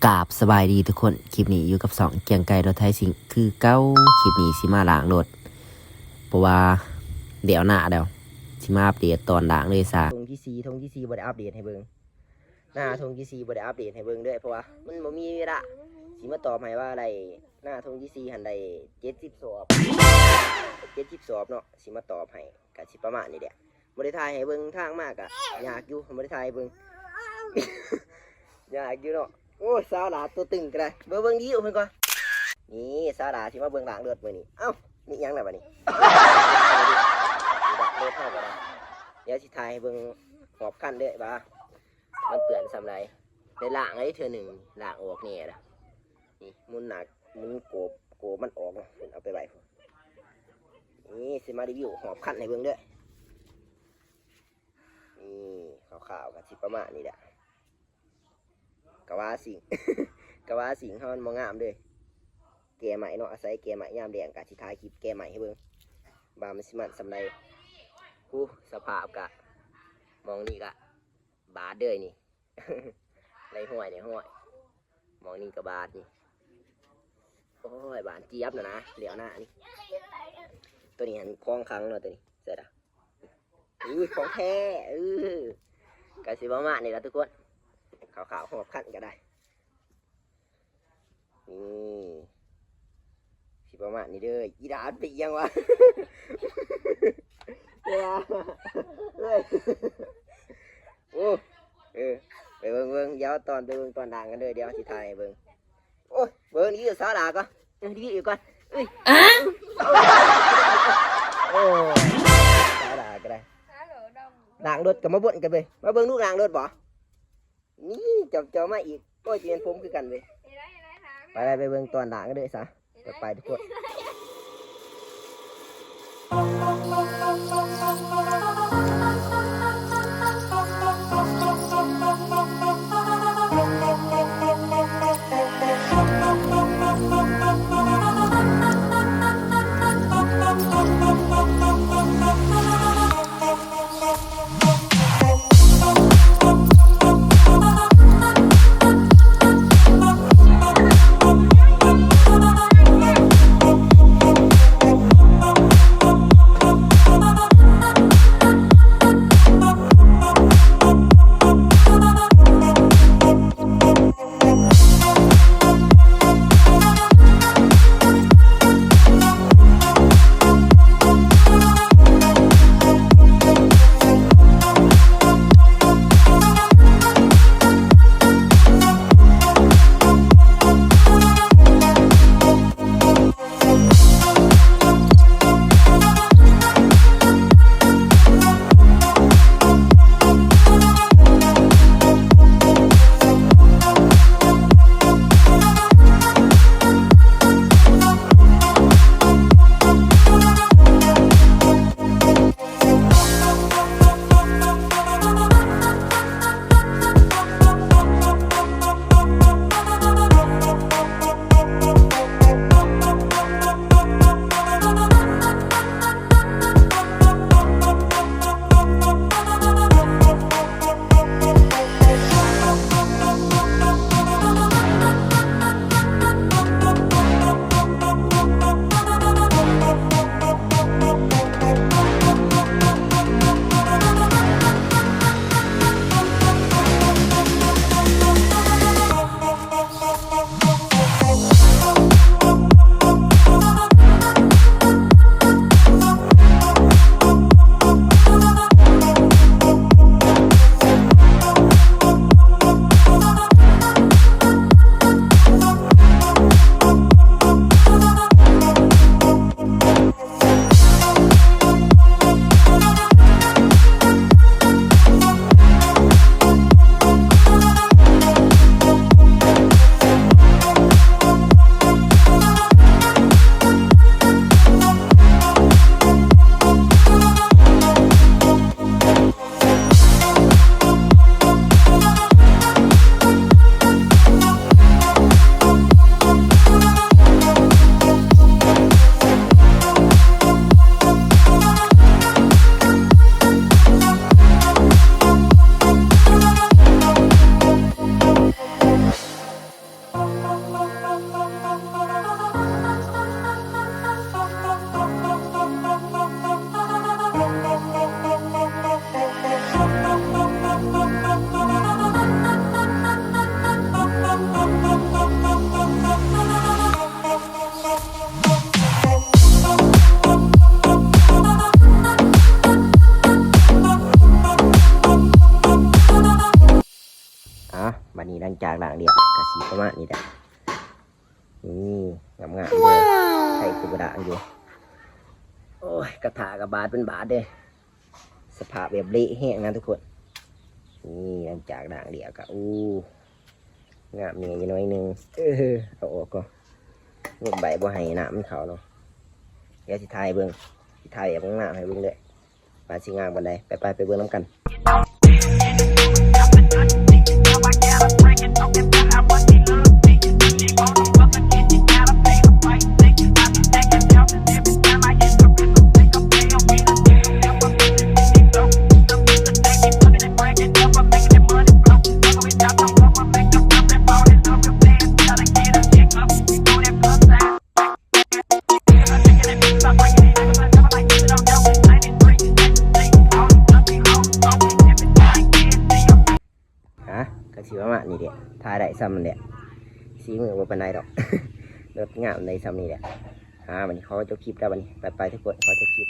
ກາບສະບາຍດີທຸກຄົນ, ຄລິບນີ້ຢູ່ກັບຊ່ອງກຽງໄກ່ລົດໄຖຊິງຄືເກົ່າ. ຄລິບນີ້ຊິມາລ້າງລົດ ເພາະວ່າແລ້ວນາແລ້ວ, ຊິມາອັບເດດຕອນລ້າງເລີຍຊະ. ທົ່ງທີສີ່ ທົ່ງທີສີ່ບໍ່ໄດ້ອັບເດດໃຫ້ເບິ່ງ, ນາທົ່ງທີສີ່ບໍ່ໄດ້ອັບເດດໃຫ້ເບິ່ງເລີຍ ເພາະວ່າມັນບໍ່ມີເວລາ. ຊິມາຕອບໃຫ້ວ່າໄດ້ ນາທົ່ງທີສີ່ຫັ້ນໄດ້ເຈັດສິບສອບ, ເຈັດສິບສອບເນາະ, ຊິມາຕອບໃຫ້ ກະຊິປະມານນີ້ແຫຼະ. ບໍ່ໄດ້ຖ່າຍໃຫ້ເບິ່ງ, ທາງມາກະຍາກຢູ່, ບໍ່ໄດ້ຖ່າຍໃຫ້ເບິ່ງ ຍາກຢູ່ເນາະ. ໂອ້ຍ ສາວຫຼ້າຕົວຕຶງກະໄດ້. ເບິ່ງ ເບິ່ງຣີວິວເພິ່ນກ່ອນ. ນີ້ສາວຫຼ້າຊິມາເບິ່ງລ້າງລົດມື້ນີ້. ເອົ້າ ມີຫຍັງລະບາດນີ້? ລ້າງລົດເຮົາກະໄດ້. ດຽວຊິຖ່າຍໃຫ້ເບິ່ງຮອບຄັນເລີຍວ່າມັນເປື້ອນສ່ຳໃດ. ໄດ້ລ້າງໄດ້ເທື່ອໜຶ່ງ, ລ້າງອອກແນ່ລະ. ນີ້ໝູນໜ້າ ໝູນໂກບ ໂກບມັນອອກເນາະ, ເພິ່ນເອົາໄປໄວ້ພຸ້ນ. ນີ້ຊິມາຣີວິວຮອບຄັນໃຫ້ເບິ່ງເດີ້. ນີ້ຄາວໆກະຊິປະມານນີ້ແຫຼະ. ກະວ່າຊິງ ກະວ່າຊິງເຮົາມັນບໍ່ງາມເດ້. ແກ່ໃໝ່ເນາະ, ອາໄສແກ່ໃໝ່, ຍາມແລ້ງກະຊິຖ່າຍຄລິບແກ່ໃໝ່ໃຫ້ເບິ່ງ ວ່າມັນຊິມັນສ່ຳໃດ. ຫູ ສະພາບກະ ໝ່ອງນີ້ກະບາດເດີ້ນີ້. ໄດ້ຫ້ອຍ ໄດ້ຫ້ອຍ. ໝ່ອງນີ້ກະບາດນີ້. ໂອ້ຍ ບາດຈຽບນະນະ, ແລ້ວນານີ້. ໂຕນີ້ຫັ້ນຂອງຂັງເນາະ, ໂຕນີ້ໃສ່ລະ. ອຸ້ຍ ຂອງແທ້. ເອີ ກະຊິປະມານນີ້ລະທຸກຄົນ, ຄາວໆຮອບຄັນກະໄດ້. ນີ້ ຊິປະມານນີ້ເດີ້. ອີດາໄປອີ່ຫຍັງວະ? ເອີ ເອີຍ ໂອ້ ເອີ ໄປເບິ່ງ ເບິ່ງ ດຽວຕອນ ໄປເບິ່ງຕອນລ້າງກັນເດີ້, ດຽວຊິຖ່າຍໃຫ້ເບິ່ງ. ໂອ້ຍ ເບິ່ງນີ້ສາວຫຼ້າກ່ອນ, ເອີ ນີ້ອີກກ່ອນ. ເອີຍ ໂອ້ ສາວຫຼ້າກະໄດ້. ລ້າງລົດກະມາບົ່ນກັນເວີຍ. ມາເບິ່ງລູກລ້າງລົດບໍ່? ນີ້ ເຈົ້າ ເຈົ້າມາອີກ. ໂອ້ຍ ຊິແມ່ນຜົມຄືກັນເວີຍ. ໄປ ໄປ ໄປເບິ່ງຕອນລ້າງກັນເດີ້ຊະ. ໄປ ໄປທຸກຄົນ. ຈາກລ້າງແລ້ວກະຊິປະມານນີ້ແຫຼະ. ນີ້ ງາມໆເດີ ໃສ່ກະດານຢູ່. ໂອ້ຍ ກະທະກະບາດເປັນບາດເດ້ ສະພາບແບບເລະແຮງນະທຸກຄົນ. ນີ້ ຫຼັງຈາກລ້າງແລ້ວກະ ໂອ້ ງາມແດ່ຢູ່ໜ້ອຍໜຶ່ງ. ເອີ ເອົາອອກກ່ອນ ຍົກໃບບໍ່ໃຫ້ນ້ຳມັນເຂົ້າເນາະ. ດຽວຊິຖ່າຍໃຫ້ເບິ່ງ ຊິຖ່າຍແບບງາມໃຫ້ເບິ່ງເລີຍ ວ່າຊິງາມປານໃດ. ໄປໆ ໄປເບິ່ງນຳກັນ. Hah? ກະຊິປະມານນີ້ແຫຼະ ຖ່າຍໄດ້ຊ່ຳນັ້ນແຫຼະ ສີມືບໍ່ປານໃດດອກ ລົດງາມໄດ້ຊ່ຳນີ້ແຫຼະ. ອ່າ ບັດນີ້ຂໍຈົບຄລິບແລ້ວ ບັດນີ້ ໄປໆ ທຸກຄົນ ຂໍຈົບຄລິບ.